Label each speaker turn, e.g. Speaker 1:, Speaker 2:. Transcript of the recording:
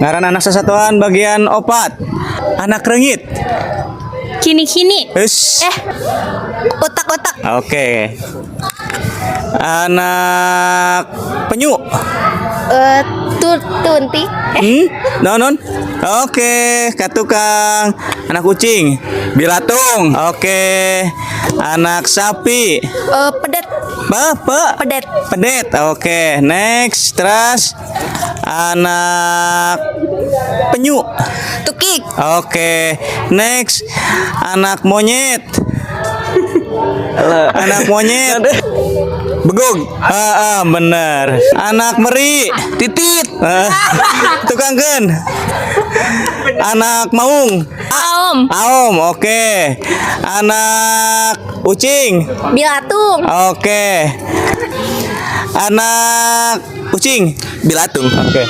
Speaker 1: Ngaran anak sasatoan bagian 4. Anak reungit.
Speaker 2: Kini-kini.
Speaker 1: Hus.
Speaker 2: Eh, otak-otak.
Speaker 1: Oke. Anak penyu.
Speaker 2: Eh, tuntik. Eh,
Speaker 1: Non, non. Oke, ka tukang. Anak kucing. Bilatung. Oke. Anak sapi.
Speaker 2: Pedet.
Speaker 1: Pe, pe.
Speaker 2: Pedet.
Speaker 1: Pedet. Oke, next. Terus anak penyu.
Speaker 2: Tukik.
Speaker 1: Oke, next. Anak monyet. Anak monyet.
Speaker 3: Begog.
Speaker 1: Ah, ah, bener. Anak meri.
Speaker 3: Titit.
Speaker 1: Ah, tukangkeun. Anak maung.
Speaker 2: Aom.
Speaker 1: Aom, oke. Anak ucing.
Speaker 2: Bilatung.
Speaker 1: Oke. Anak ucing.
Speaker 3: Bilatung.
Speaker 1: Oke.